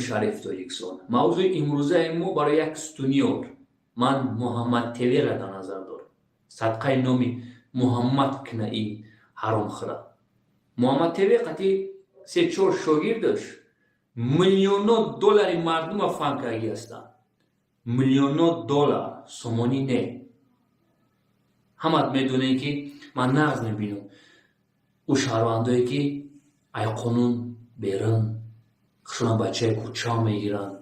Шариф, Тоҷикистон. Мавзӯи имрӯзаи мо барои як стуниёр. Ман Муҳаммад ТВ-ра дар назар дорам. Садқаи номи Муҳаммад кина ин ҳаромхӯра. Муҳаммад ТВ қати се-чор шогирдаш миллионо доллари мардума фан кардагӣ ҳастанд. Миллионо доллар, сомонӣ не. Ҳамат медонем, ки ман нағз мебинам ӯ шаҳрвандое, ки ай қонун берун хушона бачаи кӯча мегиранд.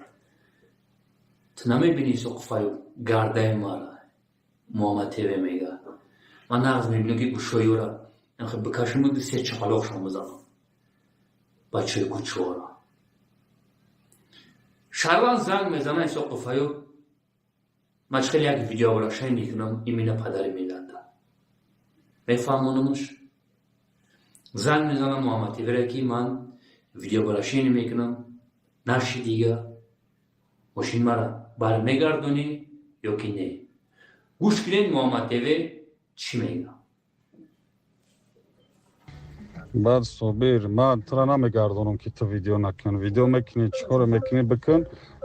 Ту намебинӣ соқуфаю гардаи мара, Муҳаммад ТВ мега. Ман нағз мебинам, ки гӯшои ӯра бикашам, се чапалоқшон бизанам, бачаи кӯчаора. Шаҳрванд занг мезана: «Исоқуфаю, ман чӣ хел як видеообращение мекунам именно падари миллата мефаҳмонамаш?» Занг мезанам Муҳаммад ТВ-ра, ки ман видеообращение мекунам, наши дига мошин мара бармегардонӣ ё ки не? Гӯш кунед, Муҳаммад ТВ чӣ мега. Баъд, Собир, ман тура намегардонам, ки ту видео накун. Видео мекунӣ, чӣ коре мекунӣ, бикун.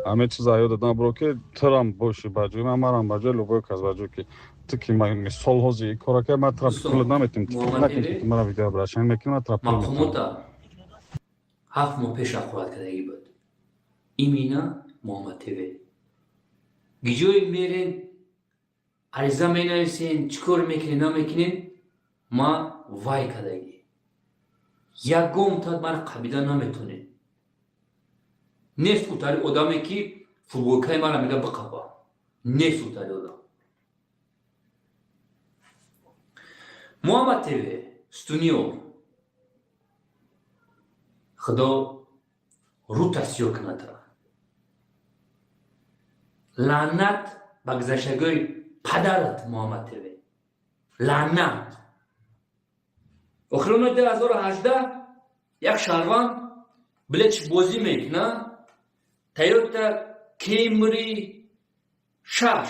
Ҳаме чиза ёдат набуро, ки турам боши ба ҷои ман, марам ба ҷои любой кас, ба ҷой ки ту, ки мисол ҳози кора ка, ман тура пулат наметим. Ту фикр накун, ки ту мара видеообращение мекунӣ, ман тура пул метам. Мақомота 7 моҳ пеш ақоват кардагӣ буд. Именно Муҳаммад ТВ гиҷое мерен, ариза менависен, чӣ кор мекунен, намекунен, ман вай кардагӣ, ягон та мара қабида наметонед. Нест утари одаме, ки футболкаи мара мега биқапа. Нест утари одам. Муҳаммад ТВ стуниёр, Худо рута сиё кунад. Лаънат ба гузаштагои падарат, Муҳаммад ТВ, лаънат. Охирони 2018 як шаҳрванд билетш бозӣ мекуна, Тойота Кемри шаш,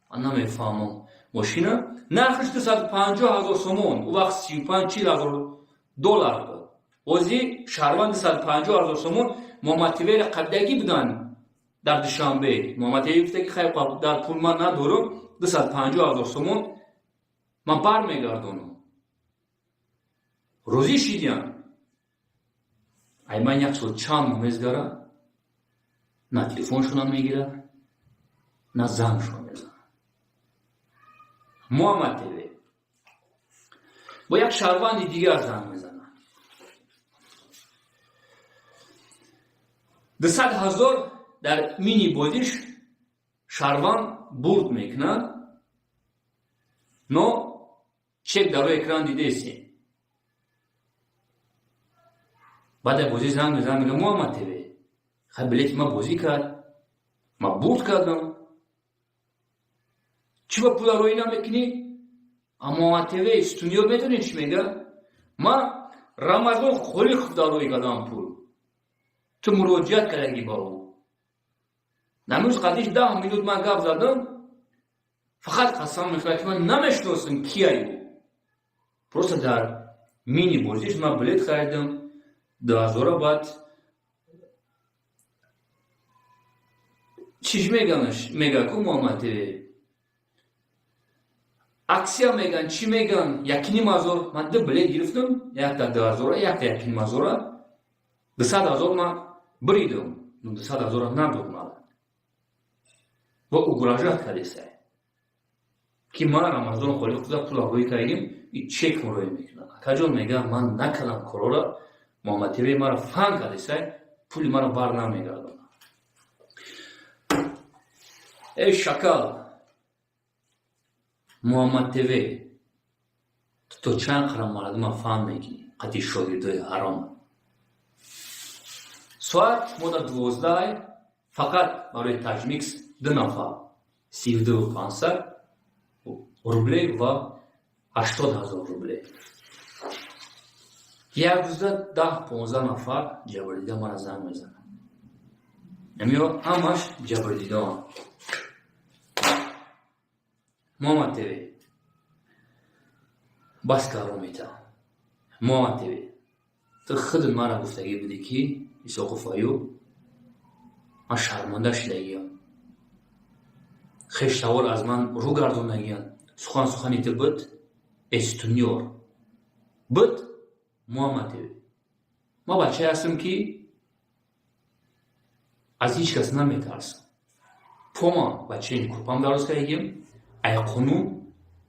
ман намефаҳмам, мошина нархаш 250 000 сомон, ӯ вақт 35-40 ҳазор доллар буд. Бози шаҳрванд 250 000 сомон Муҳаммад ТВ-ра қабидагӣ буданд дар Душанбе. Муҳаммад ТВ гуфта, ки хай, дар пул ман надорам, 250 000 сомон ман бармегардонам. Розӣ шидям. Ай ман як сол чанд моҳ мезгара, на телефоншона мегира, на зангшона мезана. Муҳаммад ТВ бо як шаҳрванди дигар занг мезанад, 200 000 дар мини бозиш шаҳрванд бурд мекунад, но чек дар рӯи экран дидесем. Баъд бозӣ занг мезанад, мега: «Муҳаммад ТВ, хай, билети ма бозӣ кард, ма бурд кардам, чӣ ба пула роӣ намекунӣ?» А Муҳаммад ТВ стуниёр медонед, чӣ мега? «Ма Рамазон Холиқов дар роӣ кардам пул, ту муроҷиат кардагӣ ба ӯ». Намрӯз қадиш 10 минут ман гап задам, фақат қасам мехӯрад, ки ман намешиносам, кияй ӯ. Просто дар мини бозиш ман билет харидам 2000-а, баъд чиш меганаш, мега ку Муҳаммад ТВ, аксия меган, чӣ меган, 1,5 ҳазор. Ман ду билет гирифтам, якта 2000-а, якта 1,5 ҳазора, 200 000 ман биридам, 200 000-а надод ман ва угрожать кардесай, ки ман Рамазон Холиқза пула рӯй кардагим, и чек рӯй мекунад. Акаҷон, мега, ман накардам корора, Муҳаммад ТВ мара фан кардесай, пули мара бар намегардонад. Эй шакал, Муҳаммад ТВ, ту то чанд қара мардума фан мекунӣ қати шогирдои ҳаром? Соат мода 12, фақат барои Таҷмикс ду нафар 32 500 рублей ва 80 000 рублей. Як рӯза 10-15 нафар ҷабрдида мара занг мезанад. Намиё, ҳамаш ҷабрдидаан. Муҳаммад ТВ, бас каромита. Муҳаммад ТВ, ту худат мара гуфтагӣ будӣ, ки Исоқов Аюб. Ман шарманда шудагиям, хештавор аз ман рӯ гардонагиянд. Сухан сухани ту буд, эстунёр буд, Муҳаммад ТВ. Ман бачае ҳастам, ки аз ҳеҷ кас наметарсам. Пома ба чен курпам дароз кардагиям, ай қонун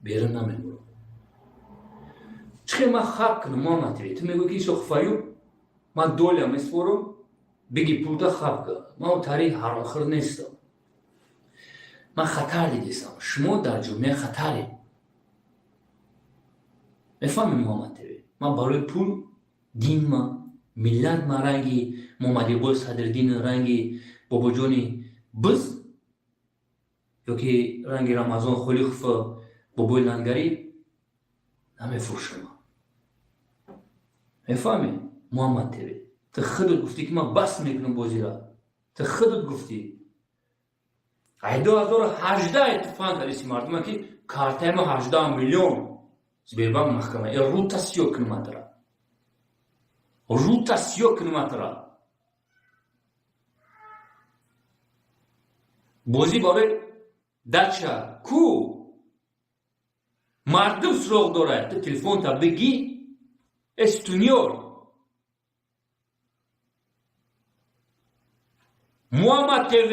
берун намебурам. Чӣ хел ман хаб кунам, Муҳаммад ТВ? Ту мегӯӣ, ки Исоқов Аюб, ман доля месупорам, биги пулта хаб кун. Ман тари ҳаромхӯр нестам. Ман хатар дидистам, шумо дар ҷомеа хатаред, мефаҳмӣ, Муҳаммад ТВ? Ман барои пул динма, миллатма, ранги Муҳаммадиқболи Садриддин, ранги Бобоҷони Биз ёки ранги Рамазон Холиқов, Бобои Лангарӣ намефурӯшам, мефаҳмӣ, Муҳаммад ТВ? Ту худат гуфтӣ, ки ман бас мекунам бозира. Ту худат гуфтӣ. Ай 2018 ту фаҳм кардиси мардума, ки картаи ма 18 миллион Сбербанк маҳкама. Э, рута сиё кунуматара, рута сиё кунуматара. Бозӣ барои дача ку мардум суроғ дорад. Ту телефонта бигӣ, эстунёр Муҳаммад ТВ,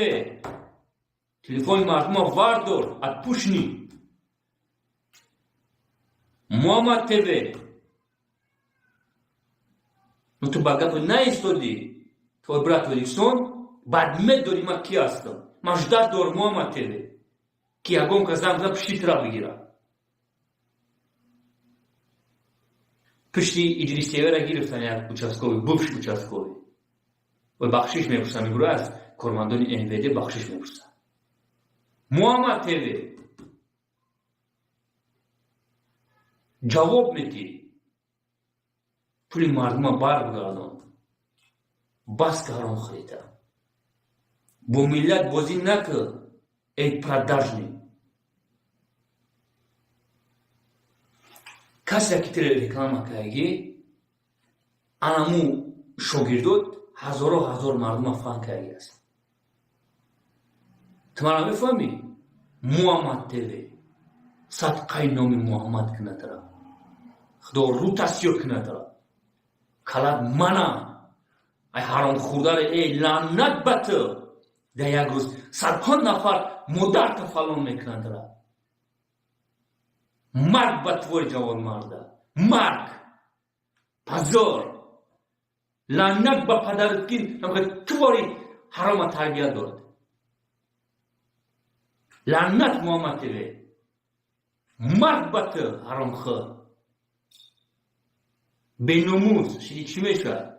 телефони мардума вардор, отпушни. Муҳаммад ТВ, ну ту ба гапи наистодӣ. Твой брат Тоҷикистон баъд медонӣ ман ки ҳастам. Ман ждать дорам, Муҳаммад ТВ, ки ягон кас занг зад, пишти тура бигира. Пишти Идрис ТВра гирифтан, як участковый, бывший участковый. Ой, бахшиш мепурсам, мегӯра, аз кормандони МВД бахшиш мепурсам. Муҳаммад ТВ, ҷавоб медиҳӣ. Пули мардума барбигардон. Бас ка ҳаромхӯрита. Бо миллат бозӣ накун, эй продажный. Касе ки тире реклама кардагӣ, анаму шогирдот ҳазоро ҳазор мардума фаҳм кардагӣ аст. Ту мара мефаҳмӣ, Муҳаммад ТВ? Садқаи номи Муҳаммад кунатара, Худо рута сиё кунатара. Калат мана, ай ҳаромхӯрдаре. Эй, лаънат ба ту! Дар як рӯз садҳо нафар модарта фалон мекунандра. Марг ба твори ҷавонмарда, марг, позор! Лаънат ба падарат, ки твори ҳарома тарбия дод. Лаънат, Муҳаммад ТВ! Марг ба ту, ҳаромхӯр, беномус! Шиди, чӣ мешавад?